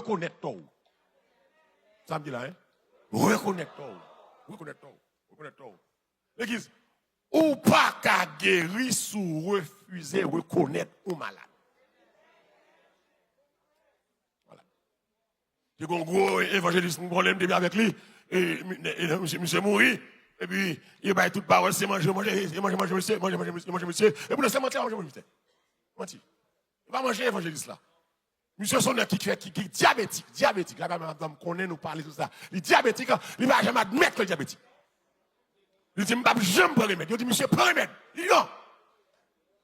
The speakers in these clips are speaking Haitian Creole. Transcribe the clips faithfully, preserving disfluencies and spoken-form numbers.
Rekonèt tò w. Sa m di la, en? Rekonèt tò w. Rekonèt tò w. Rekonèt tò w. Legliz, ou pa ka geri si w refize rekonèt ou malad. Vwala. Te gen yon gwo evanjelis m konnen, m te byen avèk li. E, e, e, misye, misye mouri. Epi, yo bay tout pawòl, se manje, manje, se manje, manje misye, manje, manje misye, manje misye. Epi, nan se manti, manje, manje misye. Manti. Yo pa manje evanjelis la. Misye se yon nèg ki, ki, ki, ki dyabetik, dyabetik. La, m konnen nou pale sou sa. Li dyabetik, li pa janm admèt ke l dyabetik. Li di, "M p ap janm pran remèd." Yo di, "Misye, pran remèd." Li di, "Non."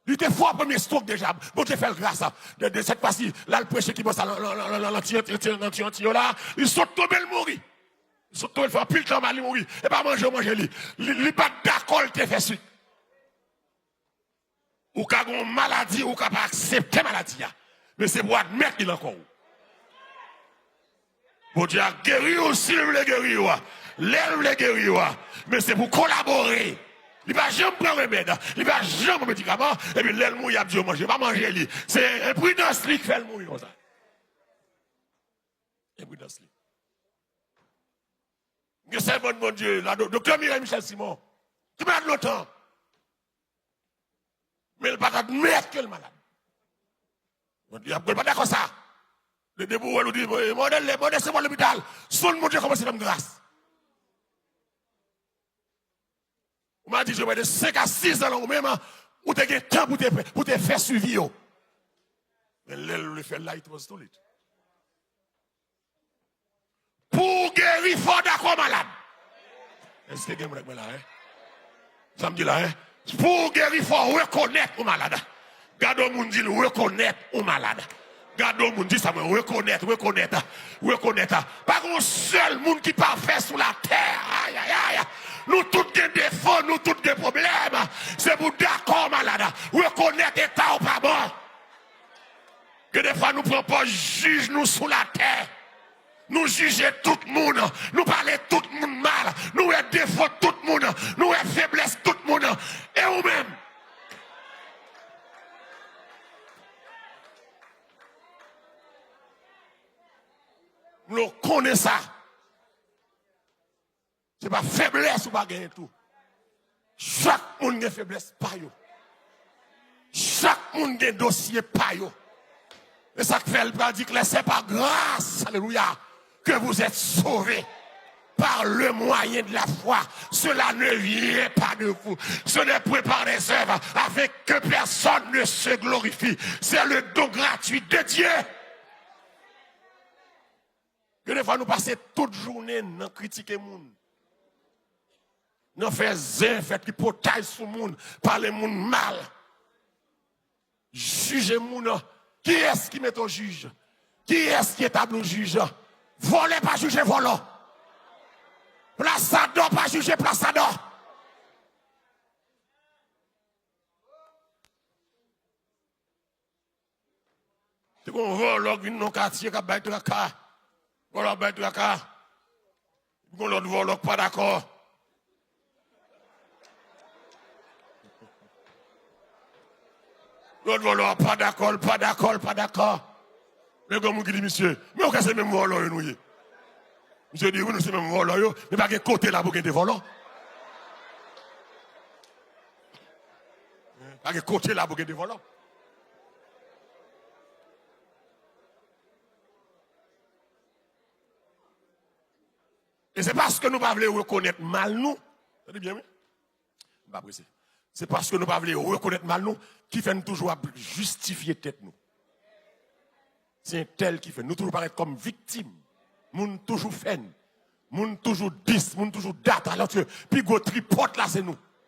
Li te fè premye stroke deja. Bondye fè l gras. De, de, sèt fwa si, l al preche ki bò sa, nan, nan ti, nan ti, nan ti, nan ti yo la, li sot tonbe, l mouri. Li sot tonbe, l fè anpil tan mal, li mouri. E pa manje yo manje li. Li, li pa t dakò, l te fè swit. Ou ka gen yon maladi, ou ka pa aksepte maladi a. Men se pou admèt li nan kò w. Bondye a geri w si l vle geri w, lè l vle geri w. Men se pou kolabore. Li pa janm pran remèd, li pa janm pran medikaman, epi lè l mouri, y ap di yo manje. Pa manje li. Se enpridans li k fè l mouri konsa. Enpridans li. Gen sèvant Bondye la, do-, doktè Mireille Michel Simon, ki malad lontan. Men l pa t admèt ke l malad. Bondye ap, l pa dakò sa. Depi w wè l, ou di, "Mòde, lè, mòde, se mwen lopital." Sonn Bondye kòmanse fè m gras. Ou ma di, "Jewova, de senk a sis zan lan ou menm, ou te gen tan pou te, pou te fè swivi yo." Men lè l vle fè l la, it was too late. Pou w geri, fò w dakò malad. Èske gen moun ak mwen la, en? Sa m di la, en? Pou w geri, fò w rekonèt ou malad. Gade yon moun, di l, "Rekonèt ou malad." Gade yon moun, di sa mwen, "Rekonèt, rekonèt, rekonèt." Pa gen yon sèl moun ki pafè sou latè. Ayayay. Nou tout gen defo, nou tout gen pwoblèm. Se pou w dakò malad. Rekonèt eta w pa bon. Gen de fwa nou pran pòz jij nou sou latè. Nou jije tout moun, nou pale tout moun mal, nou wè defo tout moun, nou wè feblès tout moun. E ou menm? Nou konnen sa. Se pa feblès ou pa genyen tou. Chak moun gen feblès pa yo. Chak moun gen dosye pa yo. E sa k fè l pral di klè, "C'est par grâce, alléluia, que vous êtes sauvés, par le moyen de la foi. Cela ne vient pas de vous. Ce n'est point par les œuvres, afin que personne ne se glorifie. C'est le don gratuit de Dieu." Gen de fwa nou pase tout jounen nan kritike moun, nan fè zen, fè tripotay sou moun, pale moun mal, jije moun. Kiyès ki mete w jij? Kiyès ki etabli w jij? Vòlè pa jije vòlò. Plasadò pa jije plasadò. Te gen yon vòlò k vin nan katye k ap bay traka. Vòlò ap bay traka. Epi gen yon lòt vòlò k pa dakò. Lòt vòlò a pa dakò, l pa dakò, l pa dakò. Men gen moun ki di misye, "Men ou kwè se menm vòlò yo nou ye?" Misye di, "Wi, nou se menm vòlò yo, men pa gen kote la pou gen de vòlò." Pa gen kote la pou gen de vòlò. E se paske nou pa vle rekonèt mal nou. Tande byen, wi. M pa prese. Se paske nou pa vle rekonèt mal nou ki fè n toujou ap jistifye tèt nou. Se entèl ki fè n. Nou toujou parèt kòm viktim. Moun toujou fè n. Moun toujou dis, moun toujou dat, alòske pi gwo tripòt la se nou.